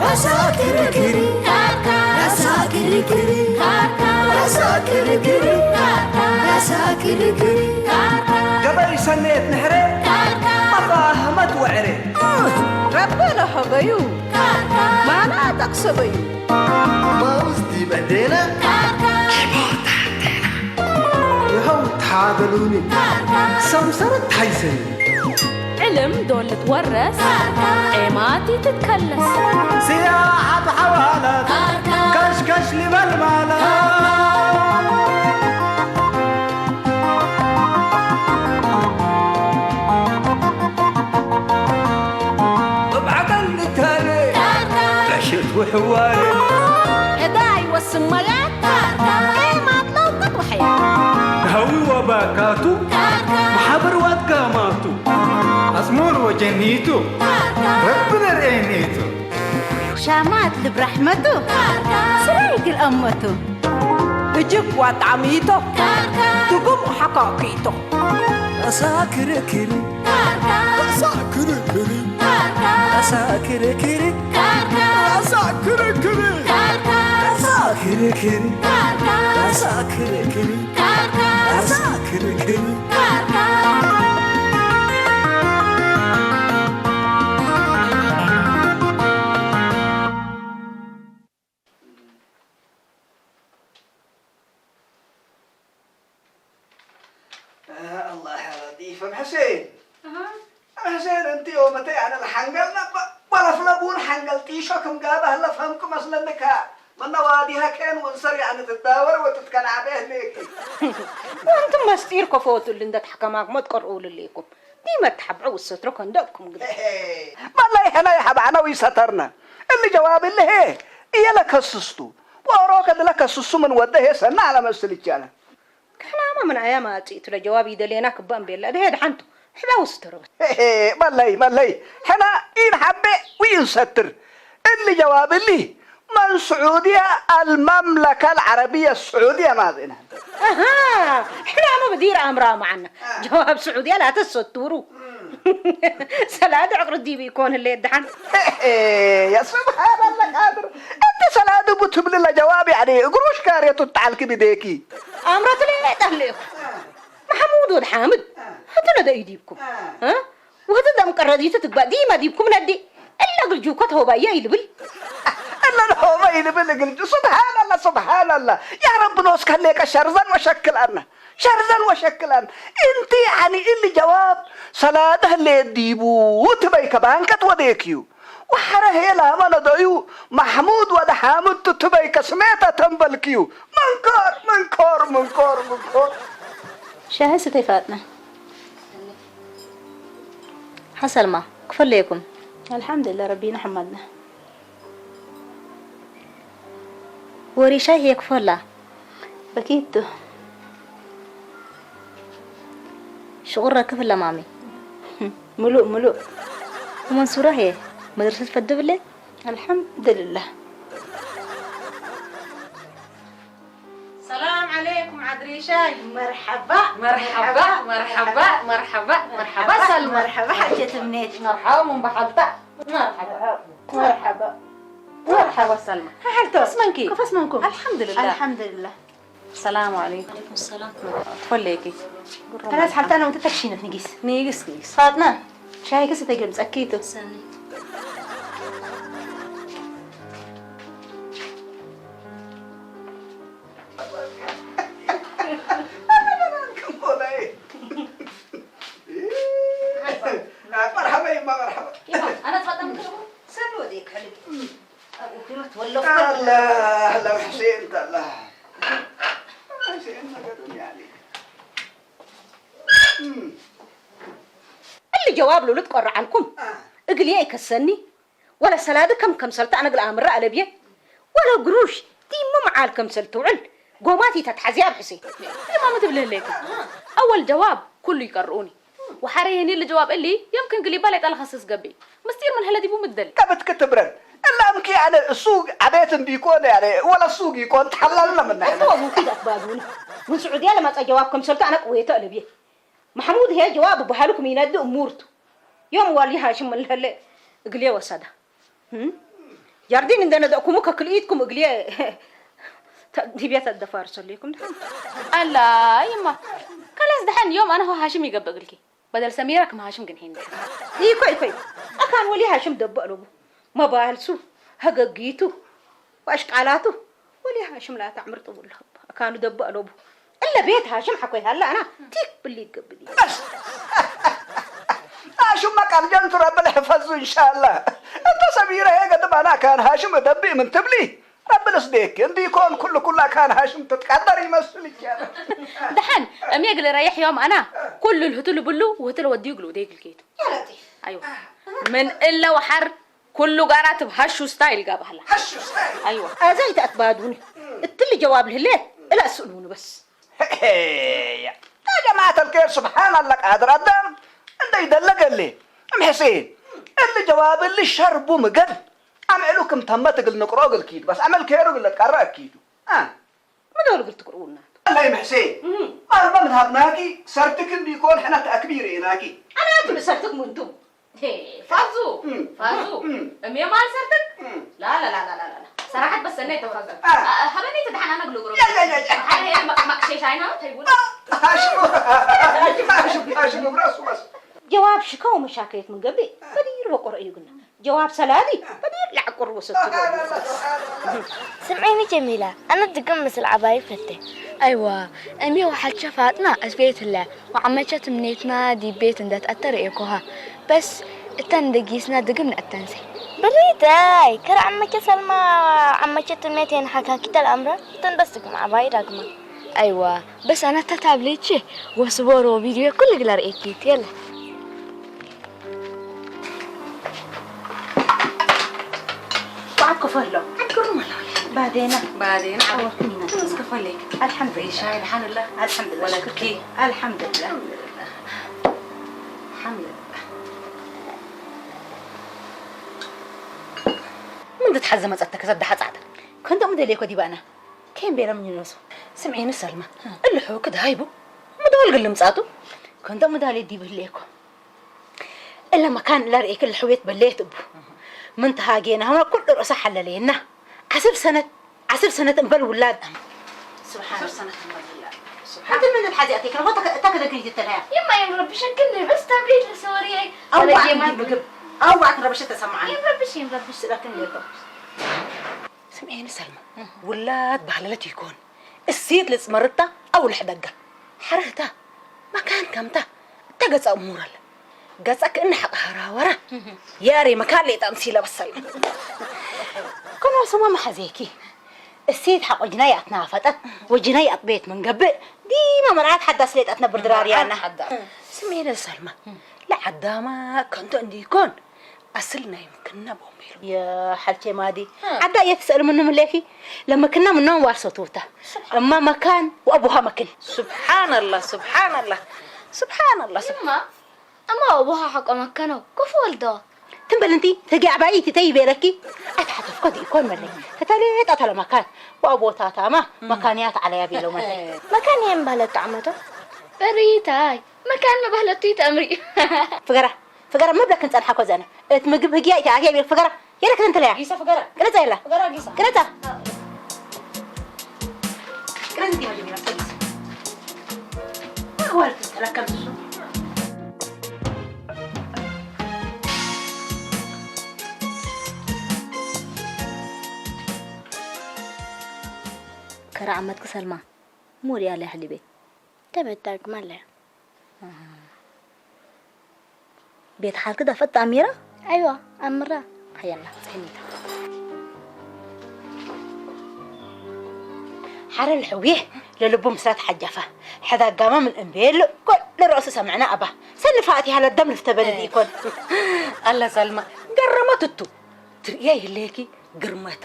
ራሳ ክርክር፣ ራሳ ክርክር፣ ራሳ ክርክር፣ ራሳ ክርክር። ገበይ ሰኔት ንሕረ፣ መፋህመት ወዕረ። ረበ ለሀበዩ፣ ማና ጠቅሰበዩ። ማውዝ ዲበ ዴና፣ ይኸው ተሓበሉኒ፣ ሰምሰረት ሓይሰኒ። ዕልም ዶ ልትወረስ፣ ዔማት ይትከለስ። ስያሓት ሓዋላት፣ ከሽከሽ ሊበል ማለት። እብ ዓቀል ንታነ፣ ዕሽት ውሕዋነ። እዳ ኣይወስን መያት፣ ዔማት ለውቅት ወሕያት። ሃዊ ወባካቱ፣ መሓብር ዋትጋማቱ። ኣጽሙር ወጀኒቱ፣ ረቢ ነርኤኒቱ። ሻማት ልብ ራሕመቱ፣ ስራይ ግል ኣመቱ። እጅግ ዋጣሚቶ፣ ትጉም ሓካኪቶ። ራሳ ክርክር፣ ራሳ ክርክር፣ ራሳ ክርክር፣ ራሳ ክርክር፣ ራሳ ክርክር፣ ራሳ ክርክር። ራሳ ክርክር። ኣላህ ያ ለጢፍ፣ እም ሕሴን። ኣሃ። ሕሴን፣ እንቲዮ መተይ ኣነ ለሓንገል ነበ-፣ በለፍለቡን ሓንገል ጢሾ ክም ጋባህ ለፈምኩ መስለንካ። መነ ዋዲሃ ኬን ወንሰር ያነ ትዳወር ወትትከናዕበ ህሌኪ። ወንትም መስጢር ከፈወቱል እንደ ተሕከማክሞ ትቀርኡል ህሌኩም። ዲመ ተሓብዑ ውሰትሮ ከንደቅኩም ግደ። በላይ ሄና ይሓባዕና ወይሰተርና። እሊ ጀዋብ እሊ ሄ እየ ለከስስቱ። ወሮ ከድለ ከስሱ ምን ወደ ሄ ሰና አለመስል ይቻላል። ክሕናማ ምን ኣያ ማጽእቱ ለጀዋብ ይደሌና ክባን ቤላ። ደሄ ደሓንቱ። ሕዳ ውስተ ረበት። በለይ፣ በለይ። ሕና ኢንሓቤ ወኢንሰትር። እሊ ጀዋብ እሊ መን ስዑድያ አልመምለካ አልዓረብያ ስዑድያ ማጽእና። ኣሃ፣ ሕናማ ብዲር ኣምራ መዓና። ጀዋብ ስዑድያ ላተሰቱሩ። ሰላዲ ዕቕሪ ዲብ ይኮን ህለ የድሓን። ያ ስብሓን ኣላህ ካድር። እንተ ሰላዲ ቡ ትብሊ ለጀዋብ ያዕኒ እግሮሽ ካርየቱ ተዓልኪ ብዴኪ። ኣምረቱ ለይጠልእኩ። መሐሙድ ወድ ሓምድ፣ ሀቱ ነደ ኢዲብኩም። እ? ወህቲ ደም ቀረዲቱ ትግባእ ዲማ ዲብኩም ነዲ። እለ ግልጁ እኮ ተሆባየ ይልብል። እለ ተሆባ ይልብል ግልጁ። ሱብሃንላ፣ ሱብሃንላ። ያ ረቢ ኖስከ ህሌቀ ሸርዘን ወሸክል ኣና። ሸርዘን ወሸክል ኣና። እንቲ ያኒ እሊ ጀዋብ ሰላደ ህሌ ዲቡ ትበይ ከባንከት ወዴክዩ። ወሐረ ሄላ መነዶዩ ማሕሙድ ወደ ሓምድ ትበይ ከስሜተ ተንበልክዩ። መንኮር፣ መንኮር፣ መንኮር፣ መንኮር። ሻሂ ስተይ ፋጥነ። ሓሰልማ፣ ክፈለየኩም። ኣልሓምዱሊላህ፣ ረቢና ሓማድና። ወሪ ሻሂ ክፈላ። በኪቱ። ሽቁር ረክብ ለማሚ። ምሉእ፣ ምሉእ። መንሱራ ሄ፣ መድረሰት ፈድብለ? ኣልሓምዱሊላህ። ሰላም ዓለይኩም ዓድሪሻይ። መርሐባ፣ መርሐባ፣ መርሐባ፣ መርሐባ፣ መርሐባ፣ ሰልማ። መርሐባ ሓጀት እምኔት። መርሐባ ምን በሓልታ። መርሐባ። መርሐባ። መርሐባ ሰልማ። ሓልቶ። እስመንኪ? ከፈ እስመንኩም? ኣልሐምዱሊላህ። ኣልሐምዱሊላህ። ሰላም ዓለይኩም። ዓለይኩም ሰላም። ትፈለይኪ? ተናስ ሓልታ ነው ተተክሺነት ንጊስ። ንጊስ፣ ንጊስ። ፋጥና፣ ሻሂ ክስ ተገምጸኪ ቱ። ሰኒ። መርሐባ ይማ መርሐባ። ይማ፣ ኣነ ትፈጠም ክልኩ? ሰኒ ወዲክ ሕልክ። ኣብ እግሪ ትወለፍ ኣላ፣ ኣላ ሕሴን ኣላ። ሕሴን ነገሩን ያኒ። እም። እሊ ጀዋብ ሉሉ ትቆርዓልኩም። አ። እግልየ ይከሰኒ። ወላ ሰላዲ ከም ከምሰልታ ኣነግል ኣምራ ኣለብየ። ወላ ግሩሽ ዲሞ መዓል ከምሰል ትውዕል ጎማት ይተትሓዚ ኣብ ሕሴ። እማ ምትብልህለይኩም ኣወል ጀዋብ ኩሉ ይቀርኡኒ። وحري هني اللي جواب اللي يمكن قليبا لي طلخ سس قبي مستير من هلا ديبو مدل كبت كتبرن الا امكي يعني السوق عبيت بيكون يعني ولا السوق يكون تحللنا من هنا أتوازن كده أتبادون. من سعودية لما تجواب كم سلطة أنا قويت ألبي. محمود هي جواب بحالكم ينادي أمورته. يوم والي هاشم من الهلة. قليه وسادة. هم؟ جاردين عندنا دأكم ككليتكم قليه. دي بيت الدفار صليكم دحين. ኣላ ይማ ከላስ ደሓን ዮም ኣነ ሆ ሃሽም ይገብእ ግልኪ በደል ሰሚራ ክም ሃሽም ግን ሄን ደሓን ይኮይ ይኮይ ኣካን ወሊ ሃሽም ደበ ኣለቡ መባልሱ ሀገጊቱ ዋሽቃላቱ ወሊ ሃሽም ላታ ዕምር ጥቡል ኣካኑ ደበ ኣለቡ እለ ቤት ሃሽም ሓኮይ ሃላ ኣና ቲክ ብሊ ይገብእ أشو ما قال جنت رب الحفظ إن شاء الله. أنت سميرة هيك قد ما أنا كان هاشم دبي من تبلي. رب الصديق عندي يكون كل كل كان هاشم تتقدر يمثل الجنة. ደሓን እምየ ግለ ረይሕ ዮም ኣና ኩሉ ልህቱ ልብሉ ውህቱ ለወድዩ ግሉ ደይ ግልኬቱ يا لطيف. ኣይዋ ምን እለ ወሓር ኩሉ ጋራ ትብሃሹ ስታይል ጋባህላ هشو سهل. ኣይዋ أزاي تأتبادوني. التل جواب لله. لا أسألوني بس. يا جماعة الخير سبحان الله قادر أدم. عندي دلق اللي أم حسين اللي جواب اللي شربوا مقب. أم إلوكم تمت قل نقرأ قل كيد بس عمل كيرو قل تقرأ كيدو. آه. ما دول قلت قرؤنا. الله يمحسين. ما أربا من هابناكي سرتك اللي يكون حنا تأكبير إناكي. أنا أنت بسرتك منتم. ፋዙ ፋዙ እምየ ማል ሰርትክ ላላላላላ ሰራሓት በሰነ ተፋዘ ሃበኒ ትድሓና ነግሉ ግሩ መቅሸሽ ኣይና ተይቡን هاشم هاشم هاشم براسه بس. جواب شكوى مشاكيت من قبل بدير وقرأ يقولنا جواب سلالي بدير لعقر وسط ስምዒኒ ጀሚላ ኣነ ድግም ምስል ዓባይ ፈቴ ኣይዋ እምየ ወሓልቸ ፋጥና እስቤትለ ወዓመቸ ትምኔትና ዲብ ቤት እንደትኣተ ርእየኮሃ በስ እተን ደጊስና ድግም ንእተንሴ ብሪተይ ከረ ዓመቸ ሰልማ ዓመቸ ትምኔት የንሓካኪተ ልኣምረ እተን በስ ድግም ዓባይ ዳግማ ኣይዋ በስ ኣነ ተታብሌቼ ወስቦሮ ቪድዮ ኩሉ ግላ ርእየኪት የለ بعد كفر له عتقرم الله بعدين بعدين عوضتني ناس كفر لك الحمد لله شاي الحمد لله الحمد لله ولكي الحمد لله الحمد لله من تتحزم أتكسر ده حزعتك كنت أمدليكو دي بأنا كين بيرا من ينوسو سمعيني سلمى اللي حوك ده هايبو مدول قل مصاتو كنت أمدالي دي بليكو إلا مكان لا رئيك اللي حويت بليت أبو من تهاجينا هنا كل رؤسا حللينا عسب سنة عسب سنة بل ولاد سبحان الله سنة بل ولاد سبحان الله من الحاجة أتيك أنا تك تك ذكري جت لها يما يا ربي شكلني بس تبريد لسوري أو بعد ما بقب أو بعد ربشة تسمعني يا ربي شي ربي لكن ليكم ስምዒኒ ሰልማ ውላድ ባህለለት ይኮን እሲት ልጽመርታ ኣው ልሕደጋ ሓረህታ መካን ከምታ እታ ገጻ እሙራለ ገጻ ክእነ ሓቂ ሃራወራ ያሬ መካን ሌጣ ምሲለ በሰልማ ከኖ ስማ መሓዜኪ እሲት ሓቆ ጅናይ ኣትናፈጠት ወጅናይ ኣጥቤት መንገብእ ዲማ መርዓት ሓዳስ ሌጣ ትነብር ድራርያና ስምዒኒ ሰልማ ለዓዳማ ከንቶ እንዲኮን ኣስል ናይ ምክና ቦምቤሩ የሓልቼ ማዲ ዓዳ እየ ትስእል ምኑ ምሌኪ ለምክና ምኖም ዋርሶ ትውታ እማ መካን ወኣቡሃ መክን سبحان الله سبحان الله سبحان الله እማ እማ ኣቡሃ ሓቆ መከኖ ኮፍ ወልዶ ትንበል እንቲ ተጊ ዓባይቲ ተይቤለኪ ኣትሓተፍኮ ድኢኮን መለይ ተተሌጣ ተለመካን ወኣቦታታማ መካንያት ዓለያ ቤሎ መለይ መካን እየ ምባለት ጣዕመቶ በሪታይ መካን ምባህለቱ ይተእምሪ ፍገራ ፍገራ መብለክን ጸንሓ ኮ ዘነ እት ምግብ ህግያ ይተኣትያ ይብል ፍገራ የረክን ትለያ ጊሰ ፍገራ ቅነጻ የላ ፍገራ ጊሰ ቅነጻ ቅነጻ ዲማ ዲማ ጸጊስ ኣዋል ትስጠላ ከም ዝሱ ከራ ዓመት ክሰልማ ሞሪያ ለሕሊ ቤት ተበዳግማ ለያ ቤት ሓልክ ዳፈት ኣሚራ ኣይዋ ኣምራ ሓያላ ጽሕኒታ ሓረ ልሕውየ ለልቡ ምስራት ሓጃፋ ሕዳጋማ ምን እምቤሉ ጎል ንርእሱ ሰምዕና ኣባ ሰልፋ ኣቲ ሃለ ደም ልፍተበል ይኮን ኣላ ሳልማ ገረመት እቱ ትርእያ የለኪ ግርመታ፣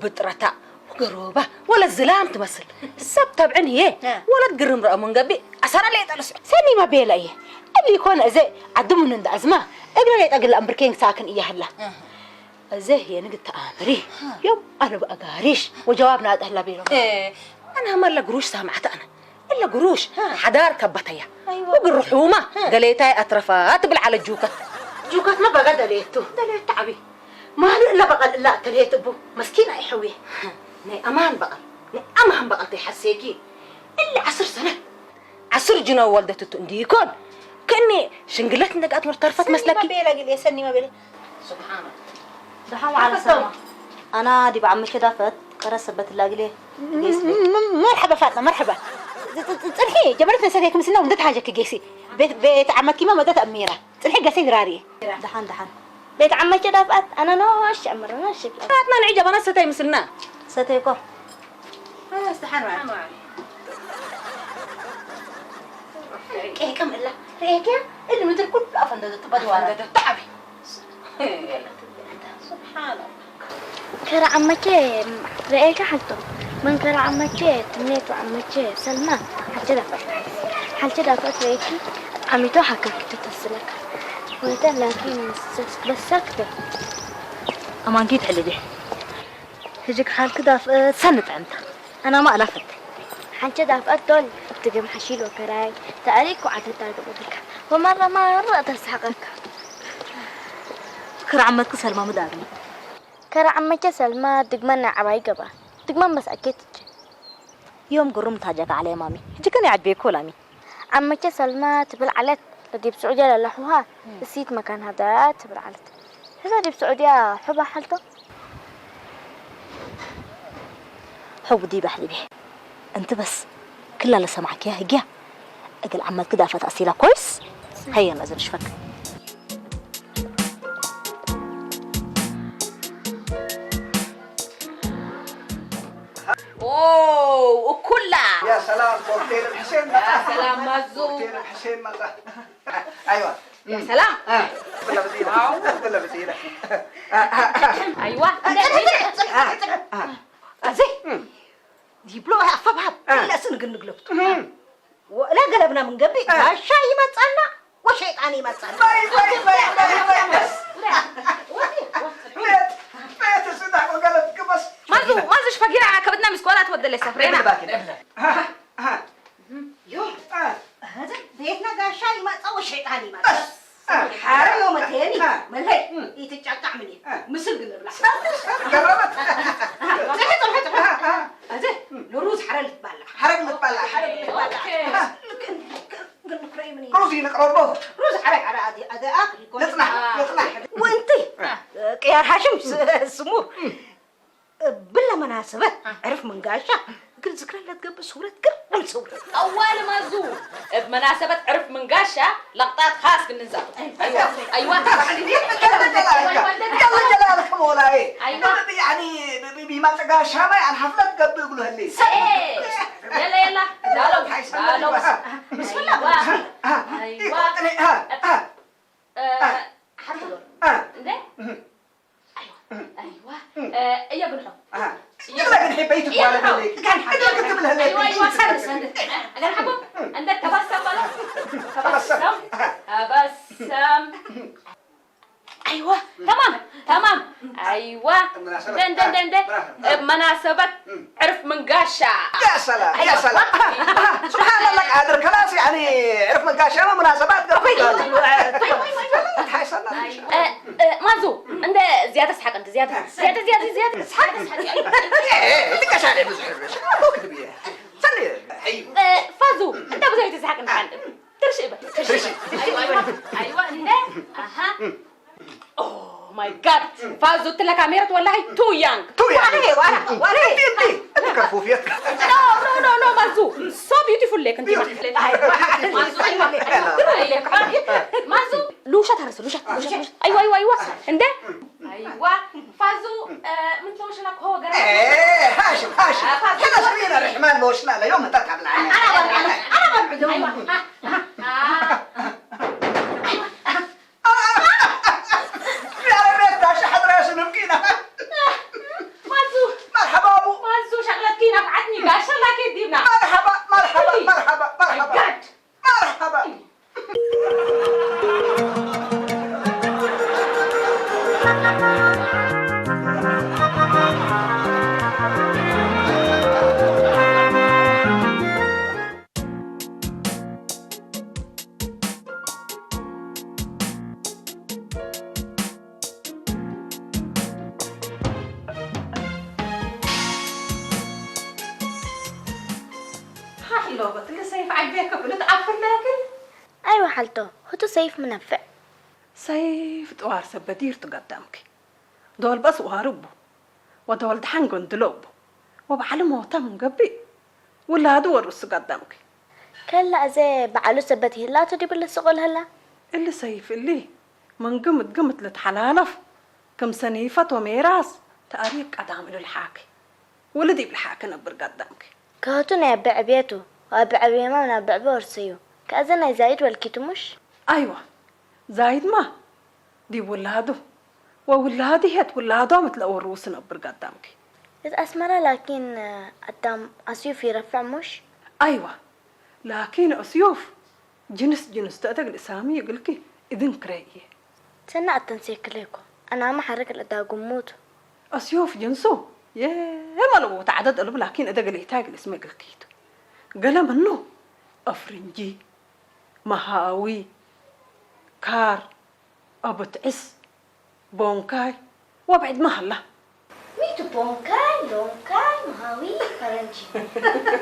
ብጥረታ፣ ወገሮባ፣ ወለ ዝላም ትመስል። ሰብ ተብዕን እየ፣ እ። ወለት ግርም ረአ መንገቢ፣ ኣሰራ ለየጠ ልስዑ። ሰኒ መቤላ እየ። እሊ ኮነ እዘ ዓድሙን እንዳ ኣዝማ፣ እግረ ለየጠ ግላ እምብርኬን ሳክን እያ ህላ። እ። እዘ የንግ ተኣምሪ፣ እ። ዮም ኣነ በኣጋሪሽ፣ ወጀዋብ ናጠ ህላ ቤሎ። እ፣ ኣነ ሃመላ ግሩሽ ሳማዕታ ኣነ። እለ ግሩሽ፣ እ። ሓዳር ከበተያ። ኣይዋ። ወግር ርሑማ፣ እ። ገሌታይ ኣትረፋ ትብል ዓለ ጁከት። ጁከት መ በጋ ደሌቱ። ደሌቱ ዓቢ። ማሉ እለ በቐል እላ እተልየት እቡ መስኪን ኣይሐውየ። ናይ ኣማን በቐል፣ ናይ ኣማን በቐል ተይሐሴኪ። እለ ዓስር ሰነ። ዓስር ጅኖ ወልደትቱ እንዲኮን። ከኒ ሽንግለት እንደጋት ወር ተርፈት መስለኪ። ሰኒ መቤለ ግል፣ ሰኒ መቤለ። ስብሓን። ደሓን ዋዕላ ሰላማ። ኣና ዲብ ዓመሸ ዳፈት ቀረስ ሰበት ላግሌ። ም-፣ ም-፣ መርሐባ ፋጥና፣ መርሐባ። ጽ-፣ ጽ-፣ ጽ-፣ ጽንሒ ጀመረት ነሰተይ ክምስና ወንደ ተሓጀክ ጌሲ። ቤት፣ ቤት ዓመት ኪማ መደት ኣሚራ። ጽንሒ ገሰይ ድራሪ። ደሓን፣ ደሓን። ቤት ዓመቸ ዳፍኣት ኣነ ኖሽ ጨምር፣ ኖሽ ጨምር። ኣትና ንዒ ጀበና ሰተይ ምስልና። ሰተይ እኮ። ኣስ፣ ደሓን ዋል። ቄቅም እላ። ርኤክያ? እሊ ምድር ኩሉ ኣፈ እንደ ዘትበድዋላ። እንደ ተዓቢ። ስብሓንላ። ከረ ዓመቼ ርኤካ ሓልቶ፣ መን ከረ ዓመቼ ትምኔቱ ዓመቼ ሰልማ ሓልቼ ዳፈት፣ ሓልቼ ዳፈት ርኤኪ ዓሚቶ ሓከኪ ትተስለካ። ወይተ ላኪን በሳክተ። ኣማንኪ ትሕልቢ። ህጅግ ሓልኪ ዳፍእ ሰኒ ጥዕምታ። ኣናማ ኣላፈት። ሓንቸ ዳፍኣት ዶል ትግም ሓሺል ወከራይ ተኣሪክ ወዓተታ ገበትልካ ወመረማረ ተስሓቀካ። ክራዓመትክ ሰልማ ምዳግኒ። ከራዓመቸ ሰልማ ድግመን ናይ ዓባይ ገባ ድግመን በስ ኣኬትች። ዮም ግሩም ታጀካ ዓለ ማሚ። ህጅከን ያዕድቤኮ ላሚ። ዓመቸ ሰልማ ትብል ዓለት ለዲብ ስዑድያ ለለሕውሃ እሲት መካን ሃዳ ትብል ዓለት። ህዛ ዲብ ስዑድያ ሑባ ሓልቶ። ሑብ ዲብ ኣሕሊቤ። እንቲ በስ ክላ ለሰማዕክያ ህግያ እግል ዓመትክ ዳፈት ኣሲላ ኮይስ። ሃየ ነዝር ሽፈክ። ኦ፣ እኩላ። يا سلام، كوكتيل الحسين يا مزة. سلام، مزو. كوكتيل الحسين مزة. أيوة. يا سلام. آه. بالله بزينة. واو. بالله بزينة. آه، آه، آه. أيوة. آه، آه، آه. أزي. مم. يبلو يا فباب. آه. إلا سنقل نقلبت. مم. ወእለ ገለብና ምን ገብእ፣ እ። ጋሻ ይመጸና ወሸይጣን ይመጸና። ባይ፣ ባይ፣ ባይ፣ ባይ፣ ባይ፣ በስ። ቤት፣ ቤት ስዳ ወገለት ግበስ። ማዙ፣ ማዙ ሽፈጊራ ከብድና ምስኮላ ትወደለ ሰፍሬና። እብለ ባኪ፣ እብለ። ኣሃ፣ ኣሃ። ዮ፣ እ። እህዚ ቤትና ጋሻ ይመጸ ወሸይጣን ይመጸ። በስ። ሓረ ዮመቴኒ፣ እ። መለይ፣ እ። ይትጫቃዕ ምን እ። ምስል ግን እብላ። ገረመት። ጽሒ፣ ጽሒ፣ ጽሒ። እ፣ እ። እዚ ንሩዝ ሓረ ልትባላ። ሓረግ ልትባላ፣ ሓረግ ልትባላ። ኦኬ። ግን፣ ግን፣ ግን ንክረይ ምን እዩ? ሩዝ ይንቅረቦ። ሩዝ ሓረ፣ ሓረ፣ ኣዚ፣ ኣዚ፣ ኣ፣ ንጽናሕ፣ ኣ። ንጽናሕ። ወንቲ፣ እ። ቅያር ሃሽም ስ-፣ ስሙር። እ። ብለ መናሰበት፣ እ። ዕርፍ መንጋሻ፣ ግን ዝክረ ለትገብእ ስውረት፣ ግርም ስውረት። ጠዋሊ ማዙ፣ እብ መናሰበት ዕርፍ መንጋሻ፣ ለቕጣት ኻስ ግንዛብ። ኣይዋ፣ ኣይዋ። يلا جلالك مولاي. أيوة. يعني ب-، ب-، بما تقاشى ما يعني حفلة قبل يقولوا هاللي. سئ. يلا، يلا. دالو، دالو. بسم الله. أيوة. ها، ها. أيوة. ها، ها. آه، حرف دور. ها. ده؟ مهم. أيوة. أيوة. مهم. آه، يا بنحو. ها. يلا بنحب بيتك يا ولا بنحو. بنحب. كان حاجة. أيوة، أيوة، سند، سند. أنا حبو. عندك تبسم ولا؟ تبسم. تبسم. ها. تبسم. أيوة، تمام، تمام. أيوة. المناسبة. دن، دن، دن، دن. آه، مناسبة. مم. عرف من قاشة. يا سلام، يا أيوة. سلام. آه، آه، سبحان الله قادر. خلاص، يعني، عرف من قاشة، ما مناسبات قبل أيوة، قال. أيوة، أيوة، أيوة. هاي صار لنا إن شاء الله. آه، آه، مازو، عند زياد اسحاق، أنت زياد. زياد، زياد، زياد، اسحاق، اسحاق. إيه، إيه، أنت قاش عليه بزح الرش. ما هو كذب يا. سلي. أيوة. آه، فازو، أنت أبو زيد اسحاق، أنت عندك. ترشي بقى. ترشي. أيوة، أيوة. أيوة، أنت. أها. Oh my God! فازو تلا كاميرا والله too young. Too young. وأنا، وأنا، وأنا. أنت، أنت، أنت كفوفية. No, no, no, no, مازو. So beautiful لك أنت. Beautiful. أيوة. مازو، أيوة. أيوة. مازو. لوشة ترسل، لوشة، لوشة، لوشة. أيوة، أيوة، أيوة. أنت؟ أيوة. فازو، آه، من توش لك هو قرأ. إيه، هاشم، هاشم. آه، فازو. كذا سوينا الرحمن لوشنا ليوم تتعب العين. أنا بنعد. أنا بنعد. أيوة. ها، ها. يا ريت داش حد راسه نبكينا. ሎበትሊ ሰይፍ ዓቤ ክብል ትዓፍር ለኪ። ኣይወ ሓልቶ፣ ህቱ ሰይፍ ምነፍዕ። ሰይፍ ጥዋር ሰብ በዲር ትጋዳምኪ። ዶልበስ ዋርቡ። ወደ ወልድ ሓንጎን ድለቡ። ወበዓል ሞታ ምን ገቢ። ውላዱ ወሩስ ጋዳምኪ። ከላ እዘ በዓሉ ሰበት ይህላቱ ዲብል ስቆል ህላ። እሊ ሰይፍ እሊ። ምን ግምት ግምት ልትሓላለፍ። ክም ሰኒፈት ወሜራስ። ተኣሪክ ቀዳም እሉ ልሓኪ። ውልድ ይብል ሓኪ ነብር ጋዳምኪ። ከህቱ ናይ ኣቢ ዕብየቱ፣ ወኣቢ ዕብየማ ምን ኣቢ ዕቢ ወርሰዩ። ከእዘ ናይ ዛይድ ወልኪቱ ሙሽ? ኣይዋ፣ ዛይድማ ዲብ ውላዱ ወውላዱ ሄት ውላዶም እት ለአወርውስ ነብር ጋዳምኪ። እት አስመራ ላኪን አዳም አስዩፍ ይረፍዕ ሙሽ? አይዋ፣ ላኪን አስዩፍ ጅንስ ጅንስ ተእተግል እሳሚ ይግልኪ እድን ክረይ እየ። ተና አተንሴክሌኮ አናማ ሐረግ ለዳ ጉሙቱ። አስዩፍ ጅንሱ የመለቡ ተዓደድ እልብ ላኪን እደ ገሌታ ይግል እስመ ግልኪቱ። ገለ ምኑ አፍርንጂ፣ መሃዊ፣ ካር፣ አብትዕስ፣ ቦንካይ፣ ወብዕድ መሃላ። ሚቱ ቦንካይ፣ ሎንካይ፣ መሃዊ፣ ፈረንጂ።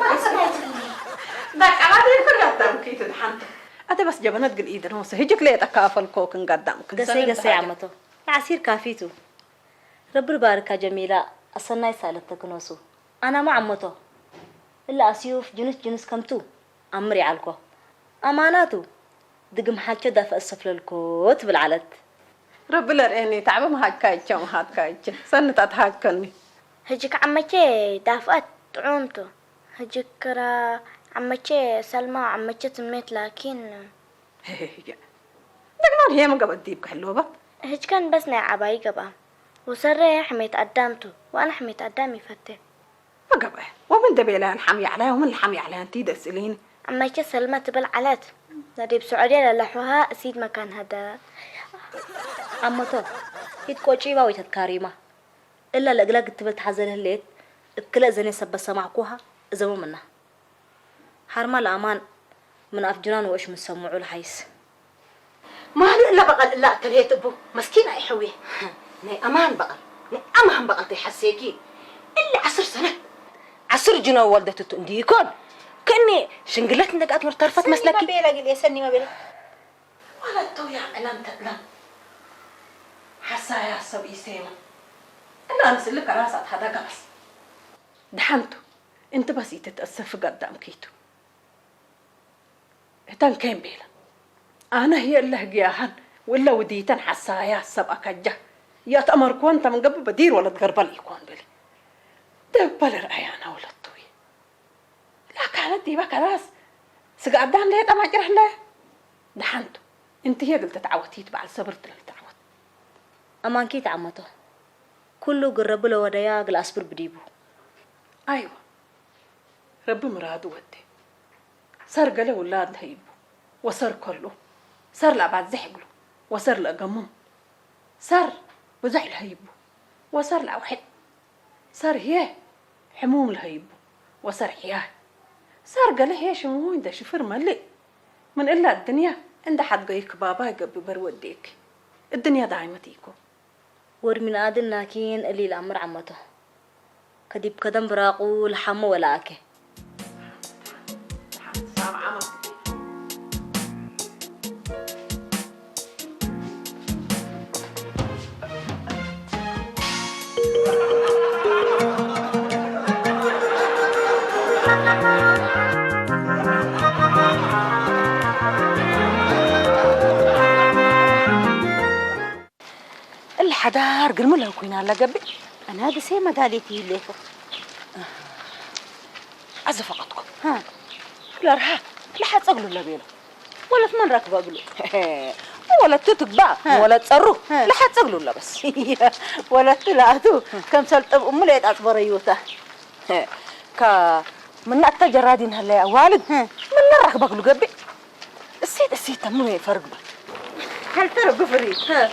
ማስናይትኒ። በቃ ባዲ ፍራታም ኪቱ ደሓንተ። ኣተ በስ ጀበነት ግል ኢድ ነው ሰ ህጅክ ለየጠካ ፈልኮ ክንጋዳም ገሰይ ክንሰልል ገሰይ ተሓደ። ዓመቶ። ተዓሲር ካፊቱ። ረቢ ባርካ ጀሚላ ኣሰናይ ሳለት ተክኖሱ። ኣናማ ዓመቶ። እላ ኣስዩፍ ጅኑስ ጅኑስ ከምቱ ኣምር ይዓልኮ። ኣማናቱ ድግም ሓቸ ዳፈ እሰፍለልኮ ትብል ዓለት። ረቢ ለርእየኒ ታዕበ መሃጅካይቸ መሃትካይቸ ሰንታት ሃጅከኒ። ህጅክ ዓመቼ ዳፍኣት ጥዑምቱ። ህጅክራ ዓመቼ ሰልማ ዓመቼ ትሜት ላኪን። ደግማን ሄም ገበት ዲብ ክሕልወበት። ህጅከን በስ ናይ ዓባይ ገብኣ። ወሰረ ሕሜት ኣዳምቱ፣ ወኣነ ሕሜት ኣዳም ይፈቴ። መገበ ወምን ደቤላ ልሓም ያዕላ ወምን ልሓም ያዕላ ኣንቲ ደስሊን። ዓመቼ ሰልማ ትብል ዓላት። ነዲብ ስዑድያ ለለሕውሃ እሲድ መካን ሃደ። ዓመቶ፣ ሂድ ቆጪባ ወይ ተትካሪማ። እላ ለእግላግ እትብል ተሓዘል ህሌት፣ እብ ክልእ ዘኔ ሰበት ሰማዕኩሃ፣ እዘቦ ምና። ሓርማ ለኣማን ምን ኣፍ ጅናን ወእሽ ምን ሰምዑ ለሓይስ። ማሉ እለ በቐል እላ እተልሄት እቡ መስኪን ኣይሐውየ። ናይ ኣማን በቐል፣ ናይ ኣማን በቐል ተይሓሴኪ። እለ ዓስር ሰነት። ዓስር ጅኖ ወልደትቱ እንዲ ይኮን። ከእኒ ሽንግለት እንደጋት ምርተርፈት መስለኪ። ሰኒ መቤለ ግል የሰኒ መቤለ። ወለቶ ያዕላም ተዕላም። ሓሳያ ሰብ ኢሴማ። እና ንስልክ ራሳት ሃዳ ገበስ። ደሓንቱ፣ እንቲ በስ ኢትትአሰፍ ጋዳም ኪቱ። እተን ኬን ቤላ። ኣነ ህየ እለ ህግያሃን ወለ ውዲተን ሓሳያ ሰብ ኣካጃ። ያተአመርኮን ተምንገብ በዲር ወለት ገርበል ኢኮን በሊ። ደበል ርአያና ወለቱ። ላካነት ዲባ ከላስ። ስጋ ኣዳም ለየ ጠማጭረህ እንደ። ደሓንቱ። እንቲ ህየ ግል ተተዓወት ይትበዓል ሰብር ትለል ተዓወት። ኣማንኪ ተዓመቶ። ኩሉ ግረቡ ለወደያ ግል ኣስብር ብዲቡ። ኣይዋ። ረቢ ምራዱ ወዴ። ሰር ገለ ውላድ ለህይቡ ወሰር ከሉ ሰር ለአባዝሕ እግሉ ወሰር ለአገምም ሰር ብዙሕ ለህይቡ ወሰር ለአውሕድ ሰር ህየ ሕሙም ለህይቡ ወሰር ሕያይ ሰር ገለ ህየ ሽሙ እንደ ሽፍር መልእ ምን እላ እድንያ እንደ ሓድገይክ ባባይ ገብበር ወዴክ እድንያ ዳይመት ኢኮ። ወድ ምን ኣድን ላኪን እሊ ለአምር ዓመቶ። ከዲብ ከደም ብራቁ ለሓሞ ወለኣኬ። እሊ ሓዳር ግርም ለኩይና ኣላ ገብእ። ኣና ግሴ መዳሌት ይህሌኮ። ኣዘ ፈቐድኩ። ሃ። ለርሃ ለሓጸግሉ ለቤሎ። ወለት መን ረክበ እግሉ። ወለቱ ትግባ፣ ሃ። ወለት ጸሩ፣ ሃ። ለሓጸግሉ ለበስ። ወለቱ ለኣቱ፣ ከም ሰልጠብ እሙ ለየጣጽበረዩታ። ካ ምናተ ጀራዲን ሀለያ ዋልድ፣ ሃ። ምን ረክበ እግሉ ገብእ። እሲት እሲት ተምኑ የፈርግባ። ሀልተረ ጉፍሪ።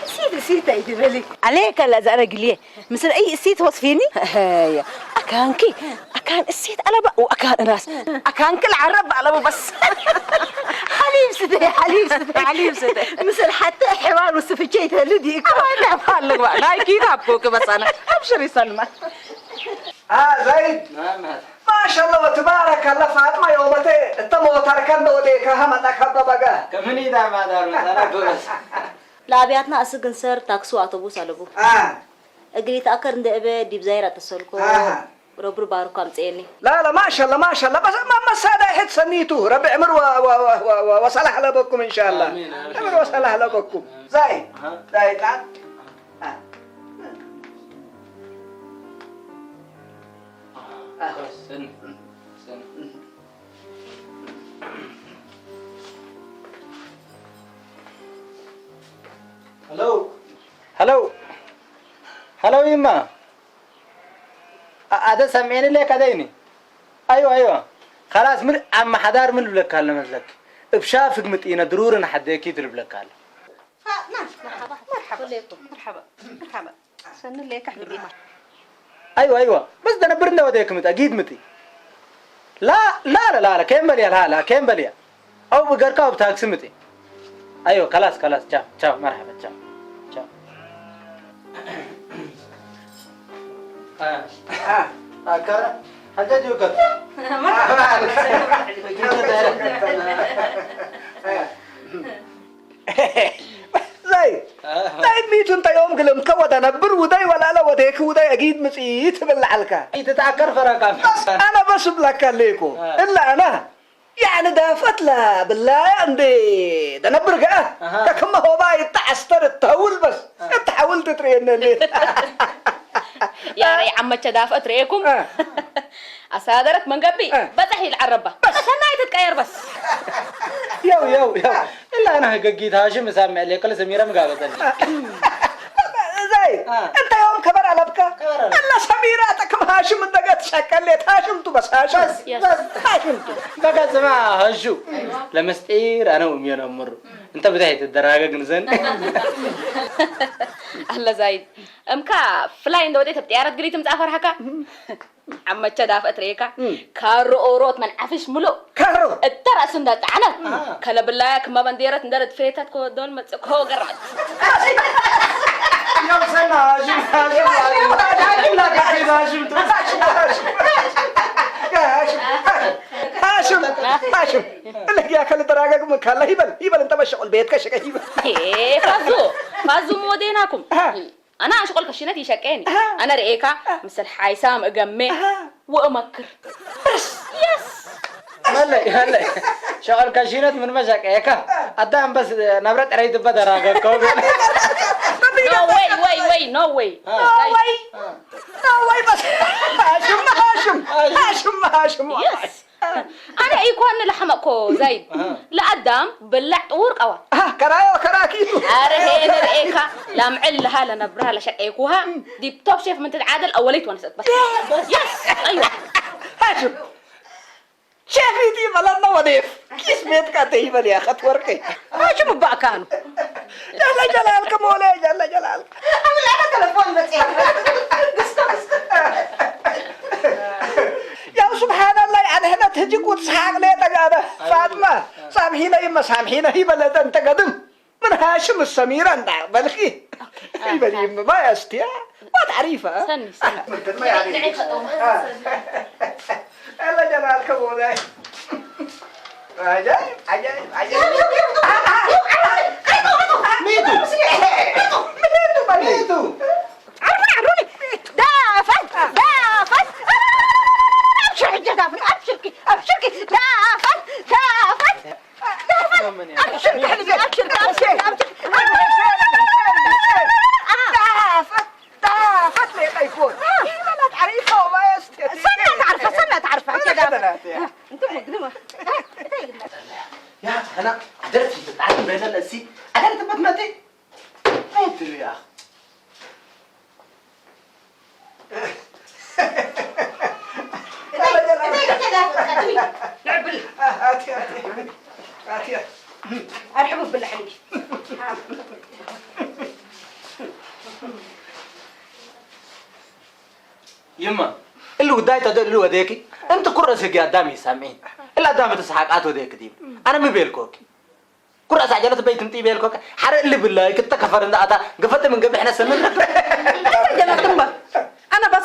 እሲት እሲት ኣይትበሊ። عليك لا زعرة قليه. مثل أي እሲት وصفيني. هي. أكانكي. أكان እሲት ኣለባ ወኣካን እናስ። ኣካንኪ ለዓረብ ኣለቡ በስ። ሓሊብ ስተይ፣ ሓሊብ ስተይ፣ ሓሊብ ስተይ። ምስል ሓተ ሕዋን ውስፍቼ ይተልድ ይኮ። ኣባይ ተባልግ ባ። ናይ ኪታብ ኮክ በሳና። أبشري سلمى. ها زيد. نعم هذا. ما شاء الله وتبارك الله فاطمة يومتي انت موتر كان دودي كهما تكببك. كمني دا ما دار مثلا بس. ለኣብያትና እስግ እንሰር ታክሲ ኣውቶቡስ ኣለቡ። اه እግሪ ተኣከር እንደ እበ ዲብ ዛይራ ተሰልኮ اه ረብር ባሩካ ኣምጽኤኒ። لا لا ما شاء الله ما شاء الله بس ما مسادا حد سنيتو ربي عمر و و و و وصلح لبكم ان شاء الله. آمين، آمين. عمر وصلح لبكم. زايد. ها؟ زايد لا. ها. اه. سن. سن. هلو. هلو. هلو يما. ኣ-፣ ኣደ ሰምዔኒ ለ ከደይኒ። ኣይዋ፣ ኣይዋ። خلاص ምን ኣመሓዳር ምን ልብለካ ኣሎ መስለኪ? እብ ሻፍግ ምጥኢነ ድሩር ንሓደኪ ትልብለካ ኣሎ። ፋጥና፣ መርሓባ፣ መርሓባ፣ ኩሌኩም፣ መርሓባ፣ መርሓባ። ሰኒ ሌካ ሕድሪማ። ኣይዋ፣ ኣይዋ። በስ ደነብር እንደ ወደክ ምጣ፣ ጊድ ምጢ። ላ፣ ላ፣ ላ፣ ላ፣ ላ፣ ከየም በልያ፣ ላ፣ ላ፣ ከየም በልያ። أو بقركة أو بتاكسي متي. أيوة، خلاص، خلاص، تشاو، تشاو، مرحبا، تشاو، تشاو. آه. آه. آه، كرة. حاجة جوكت. زي. آه. زي ميتون تيوم قلم كودا نبر وداي ولا لا وديك وداي أكيد متي تبلع لك. إيه، تتعكر فرقة. بس أنا بس بلاك ليكو. آه. إلا أنا. يعني دافت لا بالله عندي دنبر قا. أها. ككما هو باي تعستر التهول بس. آه. التحول تترين لي. يا ري عمتش دافت ريكم. آه. أصادرت من قبي. آه. بزح العربة. بس. عشان ما يتتقير بس. يو، يو، يو. إلا أنا هقيت هاشم مسامع لي كل سميرة مقابلة. آه. زي. آه. أنت يوم كبر على بكا. كبر على. إلا سميرة تكم هاشم من دقت شكل لي هاشم تو بس هاشم. بس، يس. بس. هاشم تو. بقى زما هاشو. أيوة. لمستير أنا وأمي أنا أمر. أنت بدأت الدراجة جنزن. الله زايد. أم كا فلاين دودي تبتيارت قريتم تأفر هكا. عمتش دافع تريكا. مم. كارو أوروت من عفش ملو. كارو. الترى سندت عنه. آه. كلا بالله كما بنديرت ندرت فيتت كو دول مت-، كو قرمت. يا سنة، هاشم، هاشم، هاشم. لا، لا، هاشم، هاشم، هاشم. يا هاشم، هاشم، هاشم. لك يا كل دراجك من كلا هبل، هبل أنت بشغل بيتك شكا هبل. إيه، فازو، فازو موديناكم. ها. أنا أشغل كشينة يشكيني. أها. أنا رئيكا أها. مثل حيسام أجمع أها. وأمكر. بس. يس. مالي، مالي. شغل كشينة من مشاك إيكا. أدام بس نبرة ريد بدر أجا كوبي. No way, way, way, no way. آه. No way. آه. No way بس. هاشم، هاشم. هاشم. هاشم، هاشم. يس. ኣነ ኢኮን ንላሕመ እኮ ዛይድ። ኣሃ። ለኣዳም ብላዕ ጥውር ቀዋ። ኣሃ፣ ከራዮ ከራኪቱ። ኣረ ሄነ ርኤካ ላምዕል ለሃ ለነብራ ለሸቀይኩሃ ዲብ ቶፕ ሼፍ ምን ትትዓደል ኣወለይት ወነሰት በስ። የስ። የስ፣ ኣይዋ። ሃሽም። ሼፍ ኢቲ በለና ወዴፍ። ኪስ ቤት ካተ ይበል ያ ኸት ወርቀይ። ሃሽም እባእካ ኣኑ። ጀለ ጀላልከ ሞለ፣ ጀለ ጀላልከ። ኣምላኸ ተለፎን መጽያ። ያው ሱብሓነላህ ኣድሕነት ህጂ ቁት ሰሓቅ ሌጠ ጋደ ፋጥማ ሳምሒነ ይመ ሳምሒነ ይበለጠ እንተ ገድም ምን ሃሽም ሰሚራ እንዳ በልኺ ይበል ይምባ ያስትያ ዋት ዓሪፋ ሰኒ ሰኒ ምንትን ማ ያሪ ንዒ ከጠውመ ኣላ ጀላልከ ሞላይ عجائب، عجائب، عجائب. ميتو. ميتو. عرفني، عرفني. دافت، دافت. أبشر حجة دافت، أبشركي، أبشركي. دافت، دافت. دافت. أبشركي حبيبي، أبشركي، أبشركي، أبشركي. دافت. ضعفت لي قيفون. إيه، ما تعرفها وما يستطيع. سنة تعرفها، سنة تعرفها. كده. أنتم مجرمة. يا أنا عدلت في التعلم بين الأسي. عدلت بتمتي. ما يدري يا أخي. لعبل. هاتي، هاتي. هاتي. أرحبوا بالله عليك. يما، اللي وداي تدل اللي وديكي، أنت كل رأسك يا دامي سامعين. إلا دام تسحق أتو ديك ديم. أنا مبيلكوك. كل رأس عجلة بيت متي بيلكوك. حرق اللي بالله كنت كفر إن أتا قفت من قبل إحنا سنن. أنا بس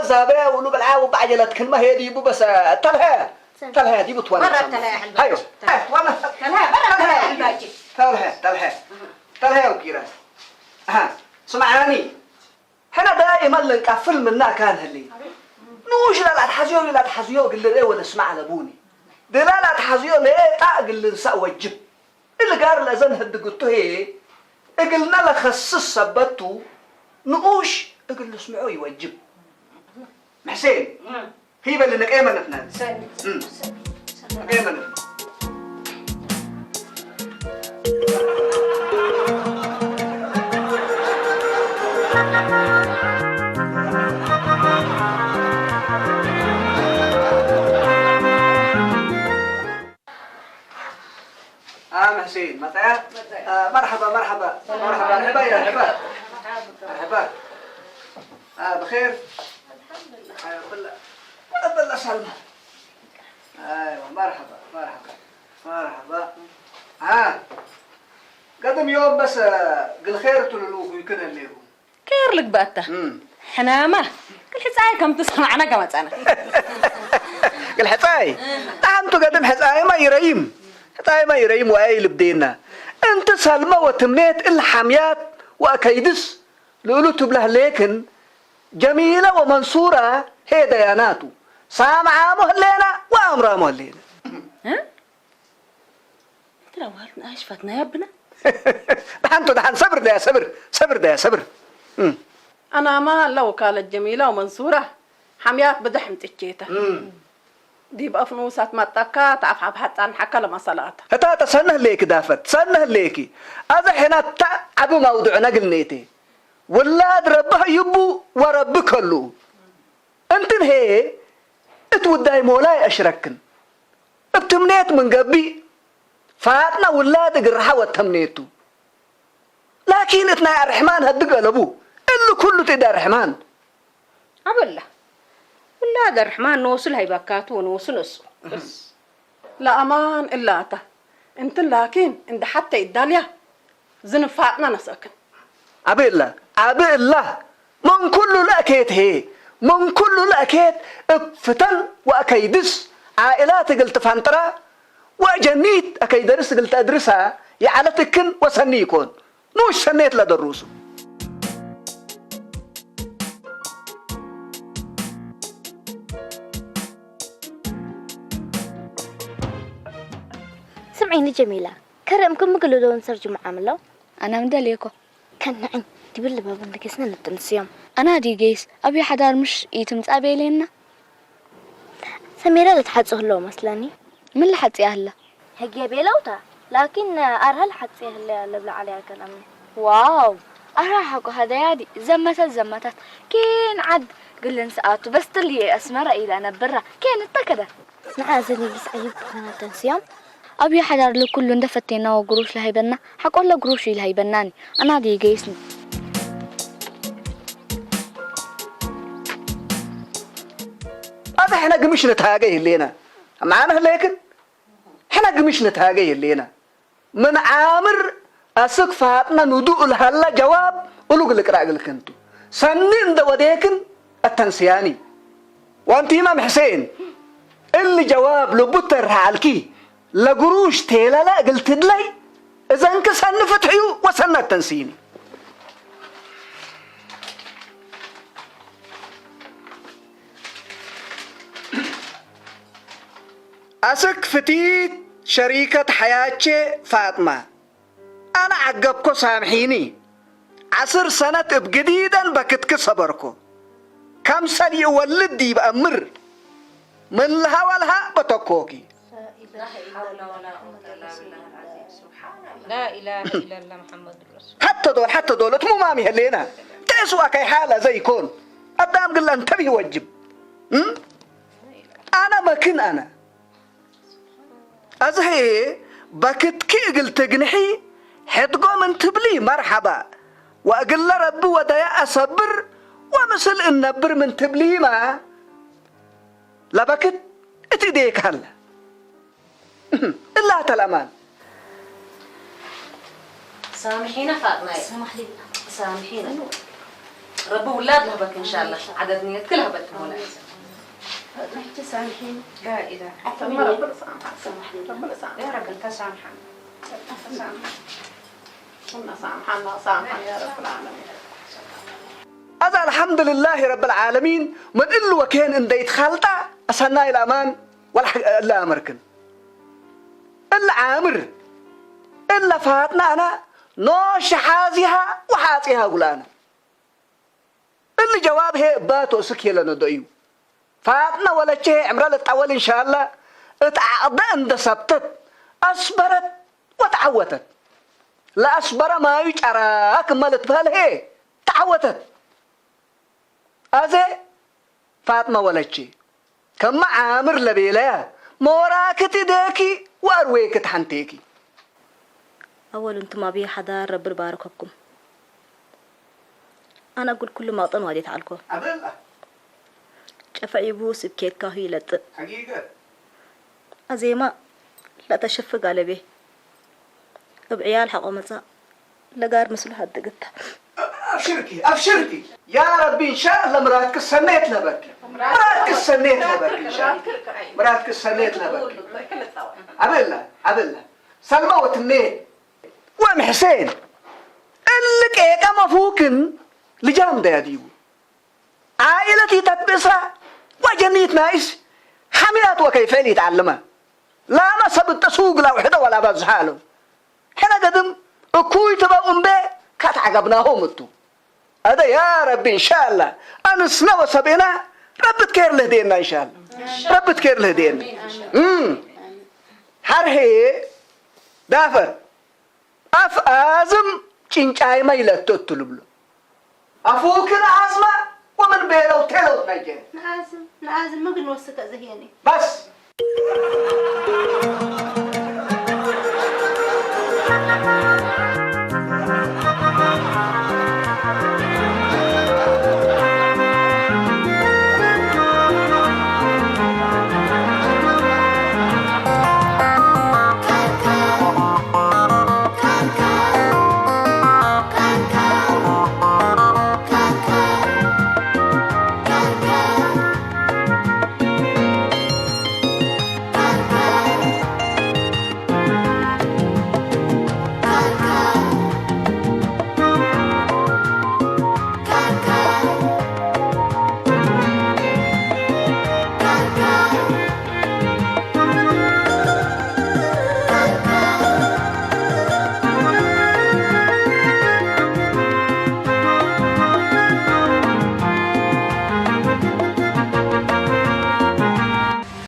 الزابية ولو بالعاو بعجلة كلمة هي دي بو بس، آه، تلهي. تلهي دي بتوانا. برا تلهي يا حلبة. هايو. تلهي. تلهي، برا تلهي يا حلبة. تلهي، تلهي. تلهي وكيرا. ها، سمعاني. ሕና ዳኢመን ልንቃፍል ምና ካን ህሊ። ንኡሽ ላላ ትሓዝዮ ላላ ትሓዝዮ ግልሬ ወለ ስማዕ ለቡኒ። ድላላ ትሓዝዮ ሌጣ እግል ልንሳእ ወጅብ። እሊ ጋር ለዘን ህድግቱ ሄ እግልና ለኸስስ ሰበቱ ንኡሽ እግል ልስምዖ ይወጅብ። ሕሴን ሂበሊ ንቀየመ ንሕና። ሰኒ። እም። ንቀየመ ንሕና። آه، محسين، مطيع؟ مطيع. آه، مرحبا، مرحبا، مرحبا، مرحبا، مرحبا. مرحبا. آه، بخير؟ الحمد لله. آه، بالله، بالله سلمى. أيوة، مرحبا، مرحبا، مرحبا. ها، قدم يوم بس، آه، قل خير تلولوه يكون الليهم. كير لك باتا. مم. حنامة. قل حساي كم تسمعنا كما تسانا. قل حساي. تحنتو قدم حساي ما يريم. حساي ما يريم وأي لبدينا. أنت سلمى وتمنيت الحميات وأكيدس. ልእሉ ትብላ ህለየክን ጀሚላ ወመንሱራ ሄደያናቱ ሳምዓሞ ህለየና ወኣምራሞ ህለየና። እ? እንትና ዋልትና ኣሽፋትና ያብና። ደሓንቱ ደሓን ሰብር ደያ ሰብር ሰብር ደያ ሰብር። እም። ኣናማ ለወካለት ጀሚላ ወመንሱራ ሓምያት ብድሕም ጥቼታ። እም። ዲብ ኣፍ ንኡሳት መጣካ፣ ተኣፍሓፍሓ ጻንሓካ ለማሰላታ። እታ ተሰነህ ሌኪ ዳፈት፣ ሰነህ ሌኪ። ኣዘ ሒናታ ዓቢ ማውዱዕ ነግልኔቴ። ውላድ ረቢ ህይቡ ወረቢ ከሉ። እንትን ሄ፣ እት ውዳይ ሞላይ ኣሽረክን። እብ ትምኔት ምን ገብእ፣ ፋጥና ውላድ እግር ረሓ ወተምኔቱ። ላኪን እት ናይ ኣርሕማን ሀድግ አለቡ። እሊ ኩሉ እት እድ ኣርሕማን። አበላ ውላድ አርሕማን ንወሱ ለሀይባካቱ ወንወሱ ነሱ። ለአማን እላታ እንትን ላኪን እንደ ሐተ ይዳልያ ዝንፋጥና ነሰክን። አቤላ አብእላ ምን ኩሉ ለእኬት ሄ ምን ኩሉ ለእኬት እብ ፍተን ወአከይድስ ዓኢላት እግል ትፈንጥራ ወአጀኒት አከይደርስ እግል ተአድርሳ ይዓለት እክን ወሰኒ ይኮን። ኑሽ ሰኔት ለደሩሱ። ስምዒኒ ጀሚላ፣ ከረምኩም ምግልሎ እንሰር ጅምዓ ምለው? ኣና ምደልየኮ። ከነዕኝ ድብል ልበቡ እንደገስነ ንጥንስዮም። ኣና ዲ ገይስ ኣብዩ ሓዳር ምሽ ኢትምጻእ ቤሌና? ሰሜራ ልትሓጽ ህሎ መስለኒ። ምን ልሓጽ ያህላ? ህጌ ቤለውታ ላኪን ኣርሀል ሓጽ ያህለ ለብላ ዓለያ ከላሚ። ዋው ኣርሀ ሓቆ ሃደያዲ ዘመተት ዘመታት ኬን ዓድ ግልን ሰኣቱ በስትልየ ኣስመራ ኢላ ነብራ ኬን እተከደ። ንዓ ዘሊልስ ዕይብ ብኸና ተንስዮም። ኣብዩ ሓዳር ለኩሉ እንደፈቴና ወግሩሽ ለሃይበና ሓቆለ ግሩሽ ኢልሃይበናኒ ኣና ዲ ገይስኒ። ኣታ ሕነ ግምሽ ንትሃገ ይህሌና። ማዕነ ህለየክን? ሕነ ግምሽ ንትሃገ ይህሌና። ምን ዓምር አስክ ፋጥነ ንዱእ ለሀላ ጀዋብ እሉ ግልቅራእ ግልክንቱ። ሰኒ እንደ ወዴክን አተንስያኒ። ዋንቲመም ሕሴን እሊ ጀዋብ ልቡ ተርሃ አልኪ ለግሩሽ ቴለለ እግል ትድለይ እዘንክ ሰኒ ፍትሕዩ ወሰኒ አተንስይኒ። አስክ ፍቲት ሸሪከት ሐያቼ ፋጥማ፣ አነ ዐገብኮ ሳምሒኒ። ዐስር ሰነት እብ ግዲደን በክትኪ ሰበርኮ። ከምሰል ይእወልድ ዲብ አምር ምን ለሀ ወለሀ በተኮኪ። لا إله إلا الله محمد رسول ሐተ ዶል ሐተ ዶል እት ሙማም ይሀሌና። ተእስዋ ከይ ሓለ ዘይኮን። አዳም ግላ እንተብህ ወጅብ። እም? አነ መክን አነ። አዝሀ በክትኪ እግል ትግንሒ ሕድጎ ምን ትብሊ መርሐባ ወእግለ ረቢ ወደያ አሰብር ወምስል እነብር ምን ትብሊማ ለበክት እት እዴክ ሀለ። እላተ ለአማን። سامحينا فاطمة. سامحينا. ربي ولاد لهبك إن شاء الله. عدد نيتك لهبك مولاي. ፈጥነ ሕጂ ሳምሒኒ። لا إله. እማ ረቢ ልሳምሓ። ረቢ ልሳምሓ። يا رب أنت سامحة. እና ሳምሓና ሳምሓ ያ ረብ ልዓለሚን። አዛ አልሐምድልላህ ረብ ልዓለሚን ምን እሉ ወኬን እንደ ይትኻልጣ አሰናይ ለአማን ወላ እለ አመርክን። እለ ዓምር እለ ፋጥና አና ኖሽ ሓዚሃ ወሓጺሃ ጉላና። እሊ ጀዋብ ሄ እባቶ እስክ የለነዶ እዩ። ፋጥነ ወለቼ ሄ ዕምረ ልትጠወል እንሻላ እት ዐቅደ እንደ ሰብተት አስበረት ወተዐወተት። ለአስበረ ማዩ ጨራክ እመ ልትበህል ሄ ተዐወተት። አዜ ፋጥመ ወለቼ፣ ከመ ዓምር ለቤለያ፣ ሞራኪ ትዴኪ ወአርዌኪ ተሐንቴኪ። አወል እንቱም አብይ ሐዳር ረቢ ልባርከኩም። አነ እግል ኩሉ ማቅጠን ዋዴት ዐልኮ። ጨፈ ዒቡ ስብኬትካሁ ይለጥእ። አዜማ ለተሸፍግ አለቤ። እብ ዕያል ሐቆ መጻእ። ለጋር ምስሉ ሀድግታ። አብሽርኪ አብሽርኪ ያ ረቢ እንሻአላ ምራትክ ሰኔት ለበኪ ምራትክ ሰኔት ለበኪ እንሻአላ ምራትክ ሰኔት ለበኪ አበላ አበላ ሰልማ ወትኔ ወም ሕሴን እሊ ቄቀ መፉክን ልጃም ደያዲቡ ዓኢለት ኢተትብእሳ ወጀኒት ናይስ ሐሚያት ወከይፈል ኢትዓልመ ላመ ሰብ እተ ሱግ ላውሕደ ወላ በዝሓ አለው። ሕነ ገድም እኩይ ትበው እምቤ ካትዓገብናሆም እቱ። አደ ያ ረቢ እንሻአላ አንስነ ወሰብእና ረቢ ትኬር ልህድየና እንሻላ። ረቢ ትኬር ልህድየና። እም። ሓርሄ ዳፈር ኣፍ ኣዝም ጭንጫይማ ይለቶ እትልብሎ ኣፉክን ኣዝማ ወምን ቤለው ቴለው ናይ ጀነ ንኣዝም ንኣዝም ምግን ወስከ ዝህየኒ በስ